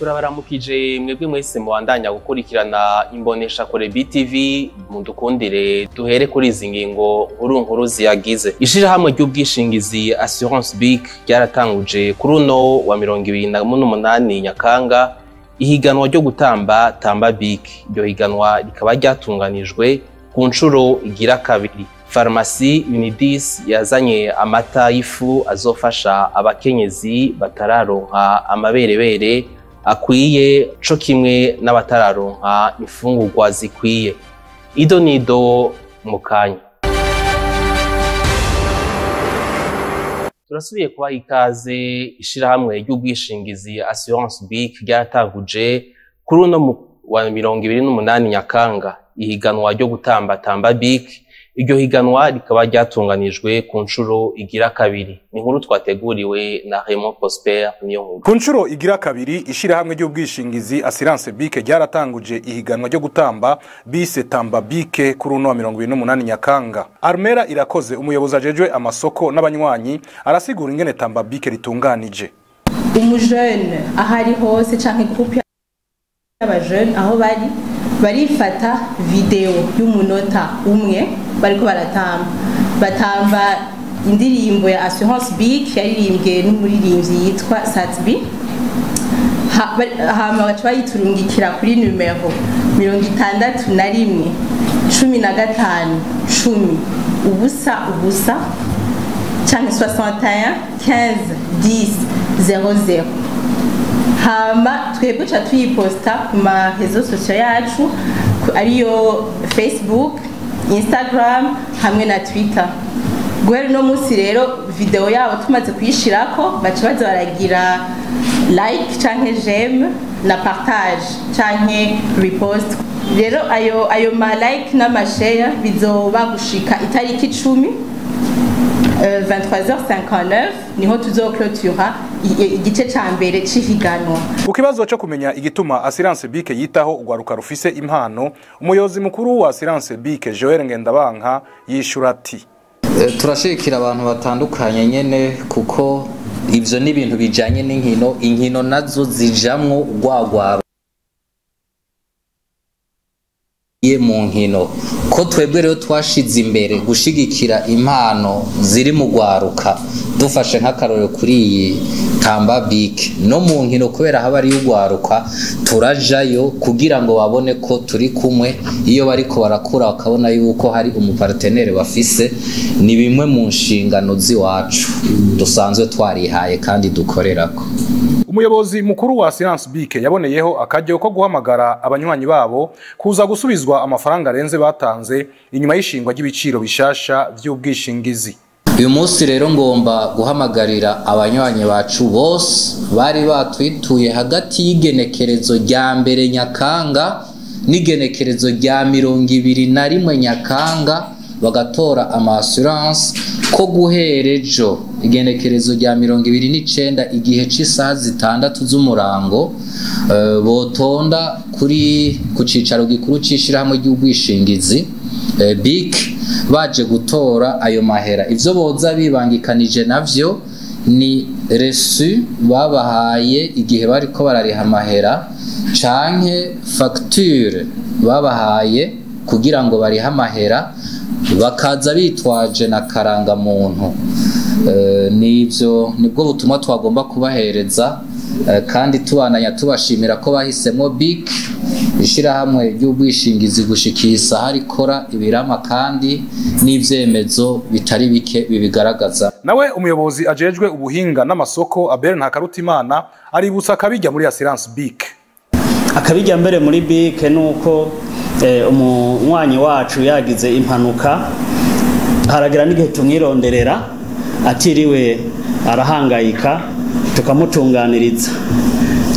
Turabaramukije mwebwe mwese mubandanya gukurikirana imbonesha kure BTV. Mudukundire duhere kuri izi ngingo nkuru nkuru ziyagize. Ishirahamwe ry'ubwishingizi Assurance BIC ryaratanguje kuri uno wa 28 Nyakanga ihiganwa ryo gutamba Tamba BIC. Iryo higanwa rikaba ryatunganijwe ku nshuro igira kabiri. Farumasi Unidis yazanye amata y'ifu azofasha abakenyezi batararonka amaberebere akwiye co kimwe n'abatararonka imfungurwa zikwiye. Ido nido mukanya. Turasubiye kubaha ikaze. Ishirahamwe ry'ubwishingizi Assurance BIC ryaratanguje kuri uno wa 28 Nyakanga ihiganwa ryo gutamba Tamba BIC. Iryo higanwa rikaba ryatunganijwe ku nshuro igira kabiri. Ni inkuru twateguriwe na Raymond Prosper Niyonkuru. Ku nshuro igira kabiri, ishirahamwe ry'ubwishingizi Assurance BIC ryaratanguje ihiganwa ryo gutamba bise Tamba BIC kuri uno wa 28 Nyakanga. Armera Irakoze, umuyobozi ajejwe amasoko n'abanywanyi, arasigura ingene Tamba BIC ritunganije. Umujene aho ari hose canke groupe y'abajene aho bari, barifata video y'umunota umwe bariko baratamba, batamba indirimbo ya Assurance BIC yaririmbwe n'umuririmbyi yitwa Satbi, hama baca bayiturungikira kuri numero 61 15 10 00 canke 61 15 10 00. Hama twebwe ca tuyiposta ku ma réseaux sociaux yacu, ariyo Facebook, Instagram hamwe na Twitter. Guhera uno munsi rero, video yabo tumaze kuyishirako, baca baza baragira like canke j'aime na partage canke repost. Rero ayo ma like n'ama share bizoba gushika itariki 10, 23h59, niho tuzoclôtura igice ca mbere c'ihiganwa. Ku kibazo cyo kumenya igituma Assurance BIC yitaho urwaruka rufise impano, umuyobozi mukuru wa Assurance BIC, Joel Ngendabanka, yishura ati: Turashigikira abantu batandukanye nyene, kuko ivyo ni ibintu bijanye n'inkino. Inkino nazo zijamwo urwagwaro mu nkino. Ko twebwe rero twashize imbere gushigikira impano ziri mu rwaruka, dufashe nk'akarorero kuri iyi Tamba BIC, no mu nkino kubera haba ari urwaruka, turajayo kugira ngo babone ko turi kumwe. Iyo bariko barakura bakabona yuko hari umu partenaire bafise. Ni bimwe mu nshingano z'iwacu dusanzwe twarihaye kandi dukorerako. Umuyobozi mukuru wa Assurance BIC yaboneyeho akaryo ko guhamagara abanywanyi babo kuza gusubizwa amafaranga arenze batanze inyuma y'ishingwa ry'ibiciro bishasha vy'ubwishingizi. Uyu munsi rero ngomba guhamagarira abanywanyi bacu bose bari batwituye hagati y'igenekerezo rya 1 Nyakanga n'igenekerezo rya 21 Nyakanga bagatora ama assurance, ko guhera ejo igenekerezo rya 29 igihe c'isaha 6 z'umurango botonda kuri ku cicaro gikuru c'ishirahamwe ry'ubwishingizi BIC baje gutora ayo mahera. Ivyo boza bibangikanije navyo ni reçu babahaye igihe bariko barariha amahera canke facture babahaye kugira ngo barihe amahera, bakaza bitwaje na karangamuntu. Nivyo nibwo butumwa twagomba kubahereza, kandi tubananya tubashimira ko bahisemo BIC, ishirahamwe ry'ubwishingizi gushikisa harikora ibirama kandi n'ivyemezo bitari bike bibigaragaza. Nawe umuyobozi ajejwe ubuhinga n'amasoko, Abel Ntakarutimana, aributsa akabijya muri Assurance BIC. Akabijya mbere muri BIC nuko umunywanyi wacu yagize impanuka, haragira n'igihe tumwironderera atiriwe arahangayika, tukamutunganiriza.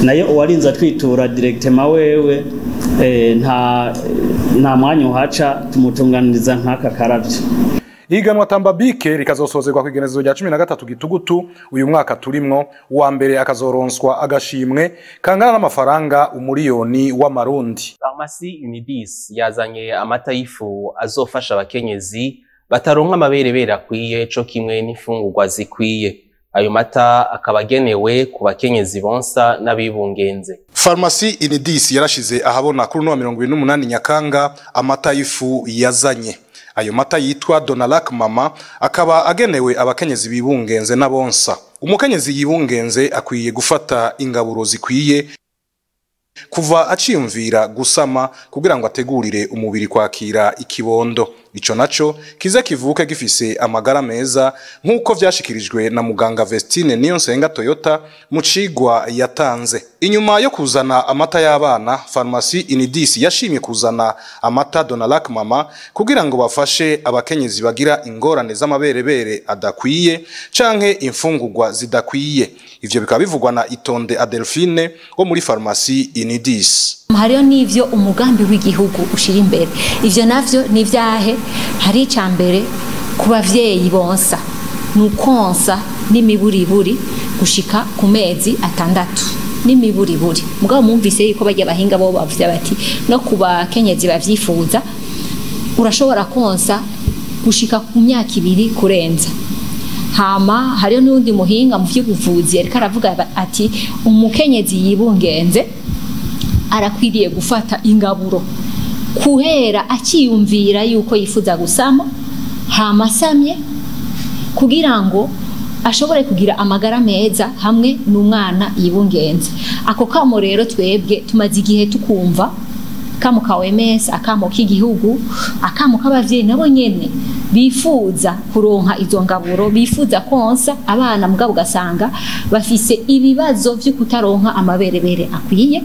Nayo uwarinze atwitura directement wewe, nta mwanya uhaca, tumutunganiriza nk'aka karavyo. Ihiganwa Tamba BIC rikazosozerwa ku igenekerezo rya 13 Gitugutu uyu mwaka turimwo. Uwa mbere akazoronswa agashimwe kangana n'amafaranga 1 miliyoni w'amarundi. Farumasi Unidis yazanye amata y'ifu azofasha abakenyezi bataronka amaberebere akwiye co kimwe n'imfungurwa zikwiye. Ayo mata akaba agenewe ku bakenyezi bonsa n'abibungenze. Farumasi Inidis yarashize ahabona kuri no 28 Nyakanga amata y'ifu yazanye. Ayo mata yitwa Donalac Mama akaba agenewe abakenyezi bibungenze n'abonsa. Umukenyezi yibungenze akwiye gufata ingaburo zikwiye kuva aciyumvira gusama kugira ngo ategurire umubiri kwakira ikibondo. Ico naco kize kivuke gifise amagara meza nkuko vyashikirijwe na muganga Vestine Niyonsenga Toyota mu cigwa yatanze. Inyuma yo kuzana amata y'abana, Farumasi Inidis yashimye kuzana amata Donalac Mama kugira ngo bafashe abakenyezi bagira ingorane z'amaberebere adakwiye canke imfungurwa zidakwiye. Ivyo bikaba bivugwa na Itonde Adelphine wo muri Farumasi Inidis. Hariyo n'ivyo umugambi w'igihugu ushira imbere. Ivyo navyo ni vyahe? Hari icambere ku bavyeyi bonsa, nukonsa n'imiburiburi gushika ku mezi 6 n'imiburiburi. Mugabo mumvise yuko bajya bahinga bo bavuze bati no ku bakenyezi bavyifuza urashobora konsa gushika ku myaka 2 kurenza. Hama hariyo n'undi muhinga mu vy'ubuvuzi ariko aravuga ati umukenyezi yibungenze arakwiriye gufata ingaburo kuhera akiyumvira yuko yifuza gusama hamasamye kugira ngo ashobore kugira amagara meza hamwe n'umwana yibungenze. Ako kamo rero twebwe tumaze igihe tukumva kamo ka OMS, akamo k'igihugu, akamo k'abavyeyi nabo nyene bifuza kuronka izo ngaburo, bifuza konsa abana, mugabo ugasanga bafise ibibazo vyo kutaronka amaberebere akwiye,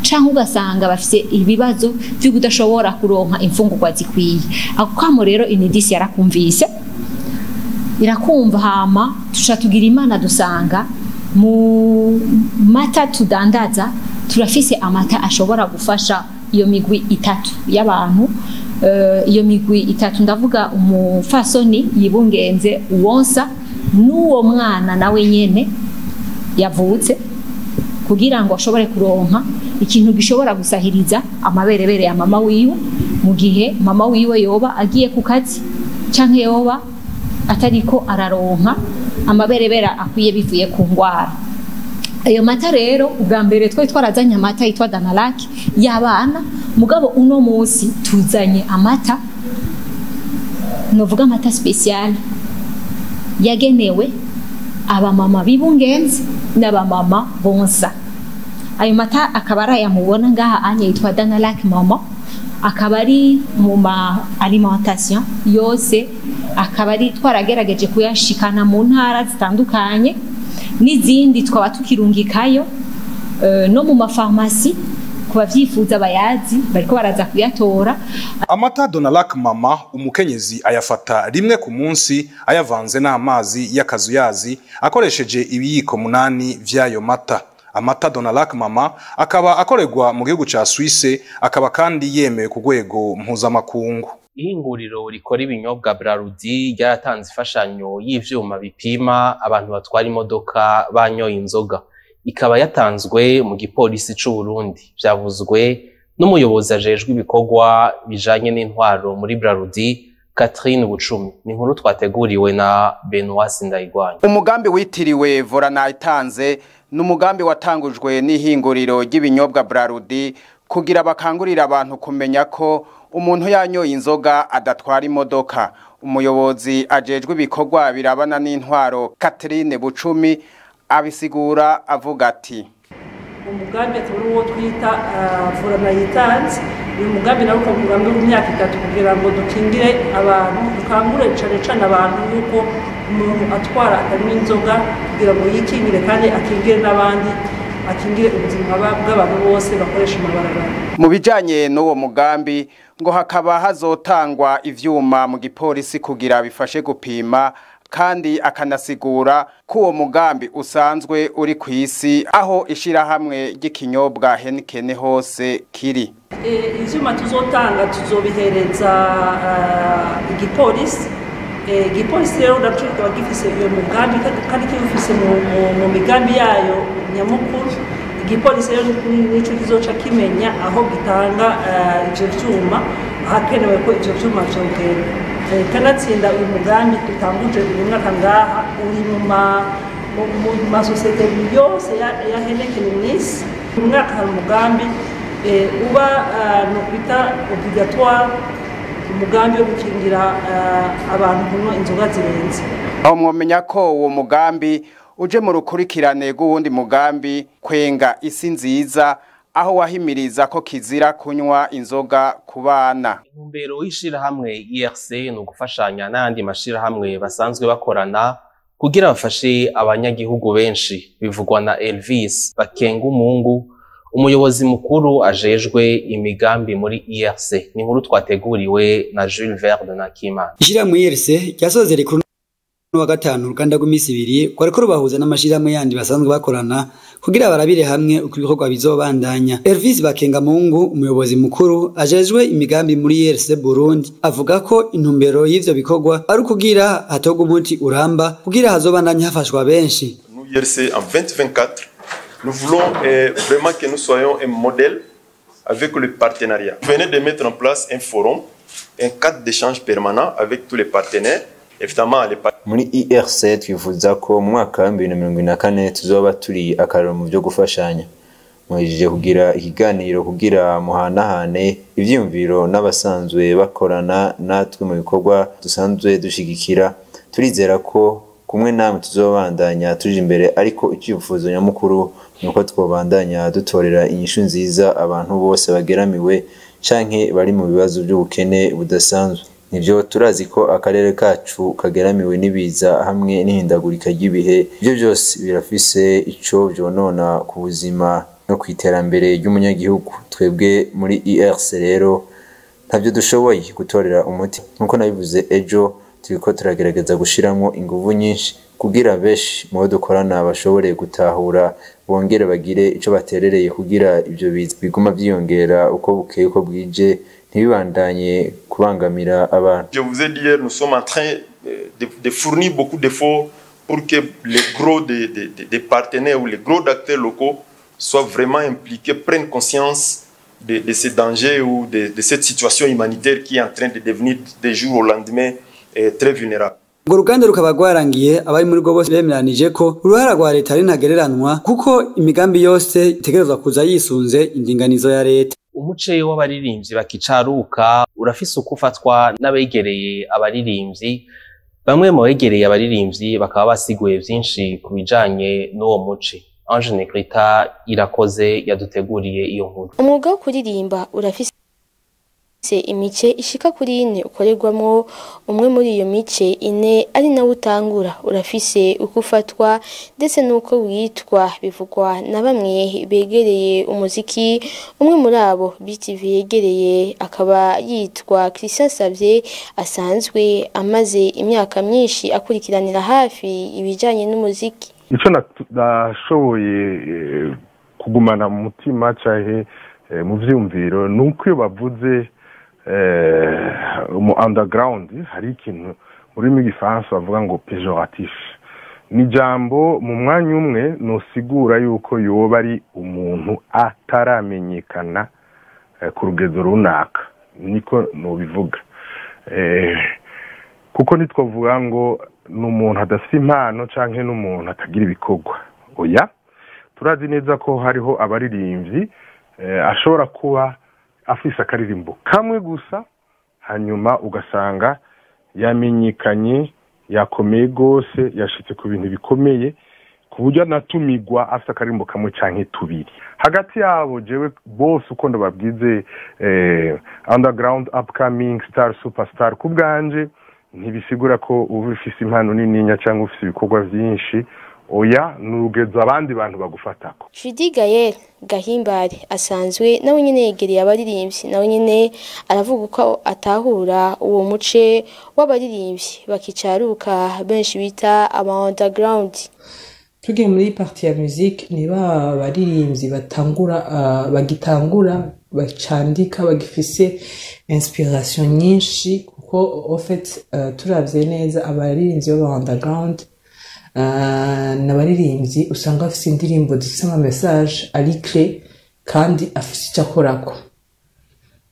canke ugasanga bafise ibibazo vyo kudashobora kuronka imfungurwa zikwiye. Ako kamo rero Inidis yarakumvise, irakumva, hama tuca tugira Imana dusanga mu mata tudandaza turafise amata ashobora gufasha iyo migwi 3 y'abantu. Iyo migwi 3 ndavuga umufasoni yibungenze, uwonsa n'uwo mwana nawe nyene yavutse, kugira ngo ashobore kuronka ikintu gishobora gusahiriza amaberebere ya mama wiwe mu gihe mama wiwe yoba agiye ku kazi canke yoba atariko araronka amaberebere akwiye bivuye ku ngwara. Ayo mata rero ubwa mbere twari twarazanye amata yitwa Danalac y'abana, mugabo uno munsi tuzanye amata novuga amata special yagenewe abamama bibungenze n'abamama bonsa. Ayo mata akaba ari mubona ngaha anye yitwa Danalac Mama, akaba ari mu ma alimentation yose, akaba ari twaragerageje kuyashikana mu ntara zitandukanye n'izindi twaba tukirungikayo, no mu mafarmasi kubavyifuza bayazi bariko baraza kuyatora. Amata Donalac Mama umukenyezi ayafata rimwe ku munsi ayavanze n'amazi y'akazuyazi akoresheje ibiyiko 8 vy'ayo mata. Amata Donalac Mama akaba akorerwa mu gihugu ca Suisse, akaba kandi yemewe ku rwego mpuzamakungu. Ihinguriro rikora ibinyobwa Brarudi ryaratanze imfashanyo y'ivyuma bipima abantu batwara imodoka banyoye inzoga, ikaba yatanzwe mu gipolisi c'u Burundi. Vyavuzwe n'umuyobozi ajejwe ibikorwa bijanye n'intwaro muri Brarudi, Catherine Bucumi. Ni inkuru twateguriwe na Benoit Sindayigwanya. Umugambi witiriwe Vorana itanze n'umugambi watangujwe n'ihinguriro ry'ibinyobwa Brarudi kugira bakangurira abantu kumenya ko umuntu yanyoye inzoga adatwara imodoka. Umuyobozi ajejwe ibikorwa birabana n'intwaro Catherine Bucumi abisigura avuga ati: umugambi atari uwo twita Vorana yitanze, uyu mugambi nawo ukaba umugambi w'imyaka 3 kugira ngo dukingire abantu, dukangure cane cane abantu yuko umuntu atwara atanywa inzoga kugira ngo yikingire kandi akingire n'abandi, akingire ubuzima bw'abantu bose bakoresha amabarabara. Mu bijanye n'uwo mugambi ngo hakaba hazotangwa ivyuma mu gipolisi kugira bifashe gupima, kandi akanasigura ko uwo mugambi usanzwe uri ku isi aho ishirahamwe ry'ikinyobwa Heineken hose kiri. Ivyuma tuzotanga tuzobihereza igipolisi. Igipolisi rero naco kikaba gifise iyo mugambi kandi kibifise mu migambi yayo nyamukuru. Igipolisi rero nico kizoca kimenya aho gitanga ivyo vyuma, hakenewe ko ivyo vyuma vyongera. Kanatsinda uyu mugambi tutanguje uyu mwaka ngaha uri mu ma Mu masosiyete yose ya Heineken mw'isi, mu mwaka hari umugambi uba nokwita obligatoire, umugambi wo gukingira abantu kunywa inzoga zirenze. Aho mwomenya ko uwo mugambi uje mu rukurikirane rw'uwundi mugambi Kwenga Isi Nziza, aho wahimiriza ko kizira kunywa inzoga ku bana. Intumbero y'ishirahamwe IRC ni ugufashanya n'ayandi mashirahamwe basanzwe bakorana kugira bafashe abanyagihugu benshi, bivugwa na Elvis Bakengumungu, umuyobozi mukuru ajejwe imigambi muri IRC. Ni inkuru twateguriwe na Jules Verne na Kima. Ishirahamwe IRC ryasozereye kuri wa gatanu uruganda rw'iminsi 2 rwariko rubahuza n'amashirahamwe yandi basanzwe bakorana kugira barabire hamwe uko ibikorwa bizobandanya. Elvis Bakengamungu, umuyobozi mukuru ajejwe imigambi muri IRC Burundi, avuga ko intumbero y'ivyo bikorwa ari ukugira hatogwa umuti uramba kugira hazobandanya hafashwa benshi. Nous, IRC, en 2024, nous voulons vraiment que nous soyons un modèle avec le partenariat. Vous venez de mettre en place un forum, un cadre d'échange permanent avec tous les partenaires. Muri IRC twifuza ko mu mwaka wa 2024 tuzoba turi akararo mu byo gufashanya. Muhejeje kugira ikiganiro kugira muhanahane ivyiyumviro n'abasanzwe bakorana natwe mu bikorwa dusanzwe dushigikira. Turizera ko kumwe namwe tuzobandanya tuje imbere, ariko icyifuzo nyamukuru nuko twobandanya dutorera inyishu nziza abantu bose bageramiwe canke bari mu bibazo by'ubukene budasanzwe. Nivyo, turazi ko akarere kacu kageramiwe n'ibiza hamwe n'ihindagurika ry'ibihe. Ibyo byose birafise ico vyonona ku buzima no ku iterambere ry'umunyagihugu. Twebwe muri IRC rero ntavyo dushoboye gutorera umuti. Nkuko nabivuze ejo, turiko turagerageza gushiramwo inguvu nyinshi kugira benshi mu bo dukorana bashobore gutahura, bongere bagire ico baterereye kugira ivyo biza biguma vyiyongera uko bukeye uko bwije, ntibibandanye kubangamira abantu. Je vous ai dit hier, nous sommes en train de fournir beaucoup d'efforts pour que les gros des partenaires ou les gros acteurs locaux soient vraiment impliqués, prennent conscience de ces dangers ou de cette situation humanitaire qui est en train de devenir des jours au lendemain très vulnérable. Urwo ruganda rukaba rwarangiye abari muri rwo bose bemeranije ko uruhara rwa leta ari ntagereranwa, kuko imigambi yose itegerezwa kuza yisunze indinganizo ya leta. Umuce w'abaririmbyi bakicaruka urafise uko ufatwa n'abegereye abaririmbyi. Bamwe mu begereye abaririmbyi bakaba basiguye vyinshi ku bijanye n'uwo muce. Ange Negrita Irakoze yaduteguriye iyo nkuru. Umwuga wo kuririmba urafise imice ishika kuri ine ukorerwamwo. Umwe muri iyo mice ine ari nawe utangura urafise uko ufatwa ndetse n'uko witwa, bivugwa na bamwe begereye umuziki. Umwe muri abo BTV yegereye akaba yitwa Christian Savye, asanzwe amaze imyaka myinshi akurikiranira hafi ibijanye n'umuziki. Ico nashoboye kugumana mu mutima canke mu vyumviro nuko iyo bavuze mu underground hari ikintu muri rurimi rw'igifaransa bavuga ngo péjoratif. Ni jambo mu mwanya umwe nosigura yuko yoba ari umuntu ataramenyekana ku rugezo runaka, niko nobivuga, kuko nitwavuga ngo ni umuntu adafite impano canke n'umuntu atagira ibikorwa. Oya, turazi neza ko hariho abaririmbyi ashobora kuba afise akaririmbo kamwe gusa, hanyuma ugasanga yamenyekanye, yakomeye gose, yashitse ku bintu bikomeye, ku buryo anatumigwa afise akaririmbo kamwe canke tubiri. Hagati yabo jewe bose uko ndababwize, underground, upcoming star, superstar, ku bwanje ntibisigura ko uba ufise impano nininya cyangwa ufise ibikorwa vyinshi. Oya, ni urugezo abandi bantu bagufatako. Judy Gael Gahimbare asanzwe nawe nyene yegereye abaririmbyi, nawe nyene aravuga uko atahura uwo muce w'abaririmbyi bakicaruka benshi bita aba underground. Tugiye muri partie ya musique, niba abaririmbyi batangura, bagitangura, bacandika, bagifise inspiration nyinshi, kuko au fait, turavye neza, abaririmbyi b'aba underground n'abaririmbyi usanga bafise indirimbo zifise ama message ari clé kandi afise icyo akorako.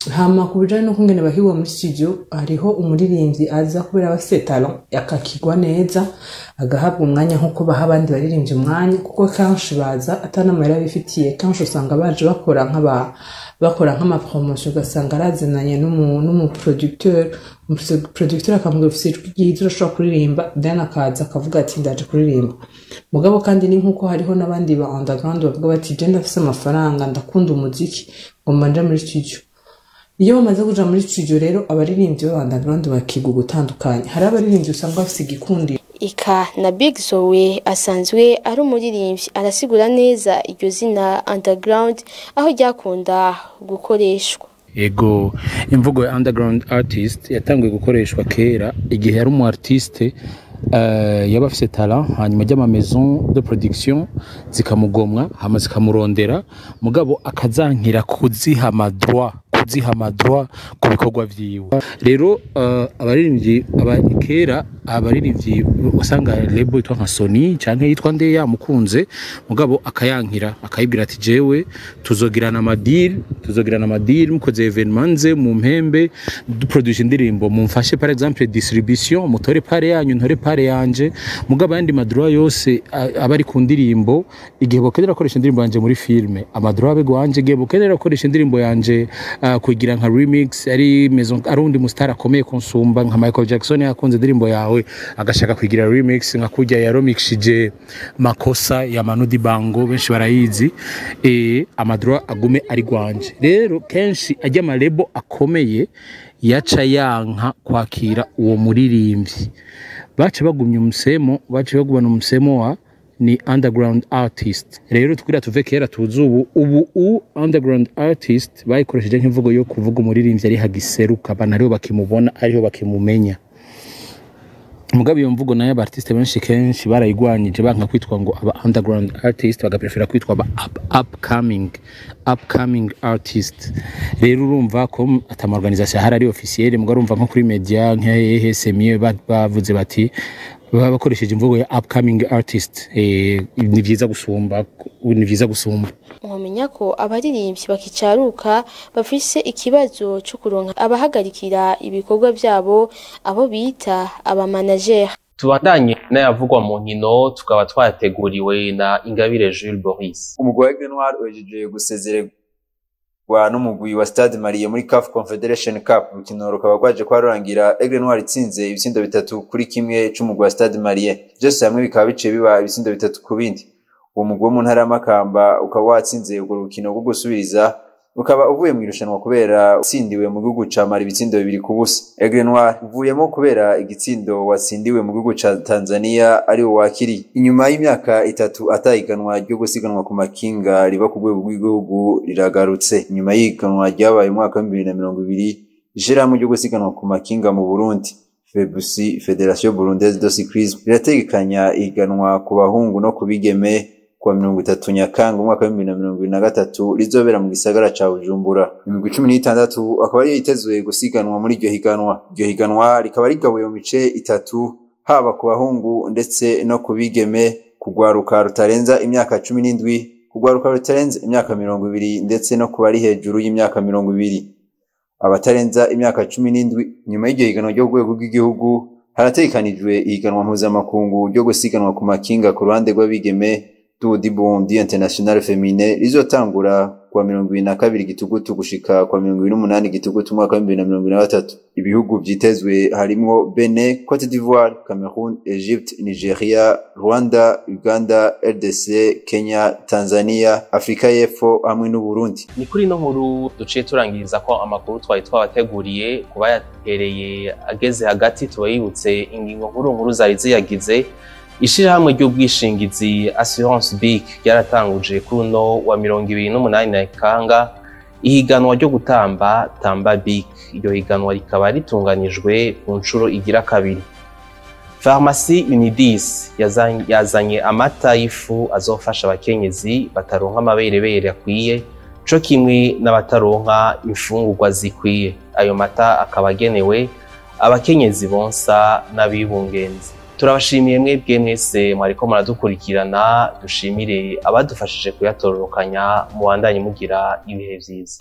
Hama ku bijanye n'ukungene bakigwa muri studio, hariho umuririmbyi aza kubera aba afise talent akakigwa neza, agahabwa umwanya nk'uko baha abandi baririmbyi umwanya, kuko kenshi baza atanamahera bifitiye. Kenshi usanga baje bakora nk'aba bakora nk'ama promotion, ugasanga arazinanye n'umu producteur, umuproducteur akamubwira: "Ufise ijwi ryiza, urashobora kuririmba." Then akaza akavuga ati: "Ndaje kuririmba." Mugabo kandi ni nk'uko hariho n'abandi ba underground bavuga bati: "Je ndafise amafaranga, ndakunda umuziki, ngomba nje muri studio." Iyo bamaze kuja muri studio rero, abaririmbyi b'aba underground bakiga ugutandukanye. Hari abaririmbyi usanga bafise igikundiro. Ika na Big Zoe asanzwe ari umuririmbyi, arasigura neza iryo zina underground aho ryakunda gukoreshwa. Ego, imvugo ya underground artist yatanguye gukoreshwa kera igihe yari umu artiste yaba afise talent, hanyuma ajya ama maison de production zikamugomwa, hama zikamurondera, mugabo akazankira kuziha ama droit ku bikorwa vyiwe. Rero abaririmbyi kera, abaririmbyi usanga label yitwa nka Sony canke yitwa nde yamukunze, mugabo akayankira, akayibwira ati: "Jewe tuzogirana ama deal, mukoze événement nze mu mpembe, duproduce indirimbo mumfashe, par exemple distribution, mutore part yanyu, ntore part yanje, mugabo ayandi ma droit yose aba ari ku ndirimbo, igihe bokenera gukoresha indirimbo yanje muri filme, ama droit abe gwanje, igihe bokenera gukoresha indirimbo yanje kugira nka remix, ari maison, ari undi mustar akomeye konsumba nka Michael Jackson yakunze indirimbo yawe agashaka kugira remix nka kurya ya remixije Makosa ya Manu Dibango, benshi barayizi, ama droit agume ari gwanje." Rero kenshi ajya ama label akomeye yaca yanka kwakira uwo muririmbyi, baca bagumya umusemo, baca bagumana umusemo wa ni underground artist. Rero twira tuve kera tuzi ubu underground artist bayikoresheje nk'imvugo yo kuvuga umuririmbyi ari hagiseruka, abantu ariho bakimubona, ariho bakimumenya. Mugabo iyo mvugo nayo aba artiste benshi kenshi barayigwanyije, banka kwitwa ngo aba underground artist, bagaprefera kwitwa aba upcoming artist. Rero urumva ko atama organisation ahari ari officielle, mugabo urumva nko kuri media nka SME bavuze bati baba bakoresheje imvugo ya upcoming artist, ni vyiza gusumba. Mwomenya ko abaririmbyi bakicaruka bafise ikibazo cyo kuronka abahagarikira ibikorwa byabo, abo bita aba manager. Tubandanye n'ayavugwa mu nkino, tukaba twateguriwe na Ingabire Jules Boris. Umugwi wa Aigle Noir uhejeje gusezererwa n'umugwi wa Stade Malien muri CAF Confederation Cup. Urukino rukaba rwaje kwa rurangira Aigle Noir itsinze ibitsindo 3-1 c'umugwi wa Stade Malien, byose hamwe bikaba biciye biba ibitsindo 3 ku bindi. Uwo mugwi wo mu ntara y'Amakamba ukaba watsinze urwo rukino rwo gusubiriza, ukaba uvuye mu irushanwa kubera utsindiwe mu gihugu ca Mali ibitsindo 2-0. Aigle Noir uvuyemo kubera igitsindo watsindiwe mu gihugu ca Tanzania ari wo wakiriye. Inyuma y'imyaka 3 atahiganwa ryo gusiganwa ku makinga riba ku rwego rw'igihugu riragarutse. Inyuma y'ihiganwa ryabaye mu mwaka wa 2020, ishirahamwe ryo gusiganwa ku makinga mu Burundi, FEBUSI, Fédération Burundaise de Cyclisme, rirategekanya ihiganwa ku bahungu no ku bigeme kuwa 30 Nyakanga umwaka wa 2023, rizobera mu gisagara ca Bujumbura. Imigwi 16 akaba ariyo yitezwe gusiganwa muri iryo higanwa. Iryo higanwa rikaba rigabuye mu mice itatu, haba ku bahungu ndetse no ku bigeme, kugwaruka rutarenza imyaka 17, kugwaruka rutarenza imyaka 20, ndetse no ku bari hejuru y'imyaka 20, abatarenza imyaka 17. Nyuma y'iryo higanwa ryo ku rwego rw'igihugu, harategekanijwe ihiganwa mpuzamakungu ryo gusiganwa ku makinga ku ruhande rw'abigeme, Tour du Burundi International Féminin, rizotangura kuwa 22 Gitugutu gushika kuwa 28 Gitugutu umwaka wa 2023. Ibihugu vyitezwe harimwo Benin, Cote d'Ivoire, Cameroon, Egypte, Nigeria, Rwanda, Uganda, RDC, Kenya, Tanzania, Afrika y'Epfo hamwe n'Uburundi. Ni kuri ino nkuru duciye turangiriza ko amakuru twari twabateguriye. Kuba yatereye ageze hagati, tubayibutse ingingo nkuru nkuru zari ziyagize. Ishirahamwe ry'ubwishingizi Assurance BIC ryaratanguje kuri uno wa 28 Nyakanga ihiganwa ryo gutamba Tamba BIC. Iryo higanwa rikaba ritunganijwe ku nshuro igira kabiri. Farumasi Unidis yazanye amata y'ifu azofasha abakenyezi bataronka amaberebere akwiye co kimwe n'abataronka imfungurwa zikwiye. Ayo mata akaba agenewe abakenyezi bonsa n'abibungenze. Turabashimiye mwebwe mwese mwariko muradukurikirana, dushimire abadufashije kuyatororokanya. Mubandanye mugira ibihe vyiza.